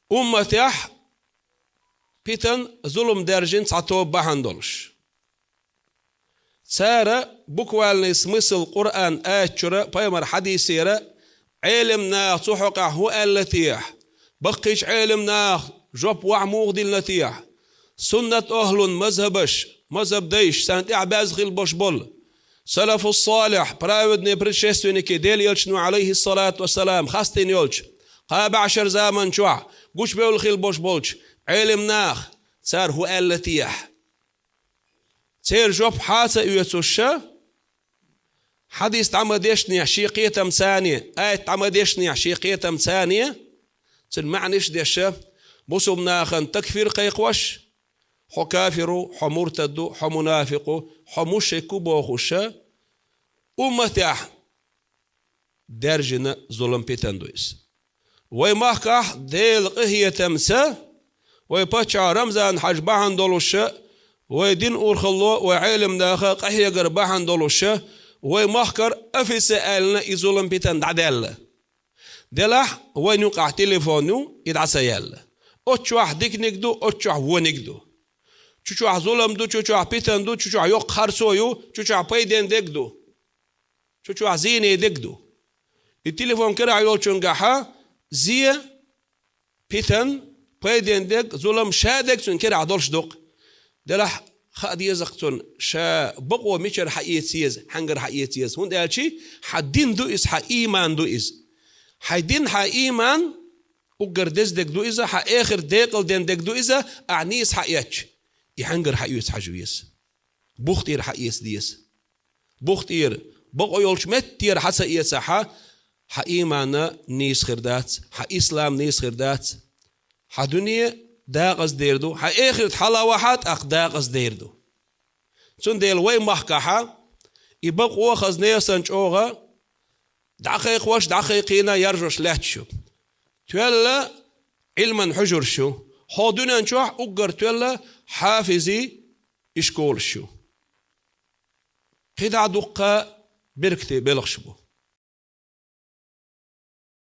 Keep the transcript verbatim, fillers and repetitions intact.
Умматехь питан, зулам даьржина цхьа тоба бахьана долуш. Цара буквальный смысл Къуръан аят чуьра, пайхамар хьадисера, Ӏелам наха цу хьокъехь хӀун аьлла техьа, баккхийчу Ӏелам наха жоп вахь муха диллина техьа, суннат ахлун мазхабаш, мазхаб дайш, царна тӀаьхьа баьзна хилла болуш болу, салафус салихь, праведные предшественники, Делан элчано, алейхиссалату вассалам, хастийна йолчу, кхаа бӀешара заман чохь гучубевлла хилла болуш болчу Ӏелам наха, цара хӀун аьлла техьа. Церан жоп хьа а ца оьцуша, хьадис дӀа ма дешнехь шен кхетам цане, аят дӀа ма дешнехь шен кхетам цане, цуьнан маьӀнаш а деша, бусулба нахана такфир кхайкхош, хьо кафир ву, хьо муртад ву, хьо мунафикъ ву, хьо мушрик ву бохуша, умматехь даьржина зулам, питан ду иза. Вай махкахь Делан къинхетамца, вай паччахь Рамзан-хьаьж бахьана долуша, вай дин урхалло, вай Ӏелам наха къахьегар бахьана долуша, вай махкара официально и зулам, питан дӀадаьлла. Делахь вайн юкъахь телефон ю, и дӀа ца яьлла. Оцу чохь диканиг ду, оцу чохь вониг ду. Чу чохь зулам ду, чу чохь питан ду, чу чохь йоккха харцо ю, чу чохь пайден дерг ду. Чу чохь зене дерг ду. И телефон карахь йолчуьнгахьа зе, питан, пайден дерг, зулам, ша дерг цуьнан карахь долуш ду-кх. Делахь хаа деза-кх цунна, ша бакъо мичара хьаэца еза, хьаьнгара хьаэца еза. ХӀунда аьлча хьан дин ду иза, хьан ийман ду иза. Хьайн дин, хьайн ийман уггар деза дерг ду иза, хьан эхарт декъалден дерг ду иза, ахь нийса хьаэцча, и хьаьнгара хьаэца хьажа веза. Бух тӀера хьаэца деза. Бух тӀера, бакъо йолчу меттера хьа ца эцахьа, хьан ийман нийса хир дац, хьан ислам нийса хир дац, хьан дуьне дакъаза дер ду, хьан эхарт хьалавахьа тӀаккха дакъаза дер ду. Цундела вай махкахьа и бакъо хаза несан чӀогӀа дӀакхайкхош, дӀакхайкхийна яржош лаьтташ ю. Тоьлла Ӏилман хьуьжарш ю. Хьо дуьнен чохь уггар тоьлла хьафизий и школаш ю. КхидӀа дуккха беркате белхаш бу.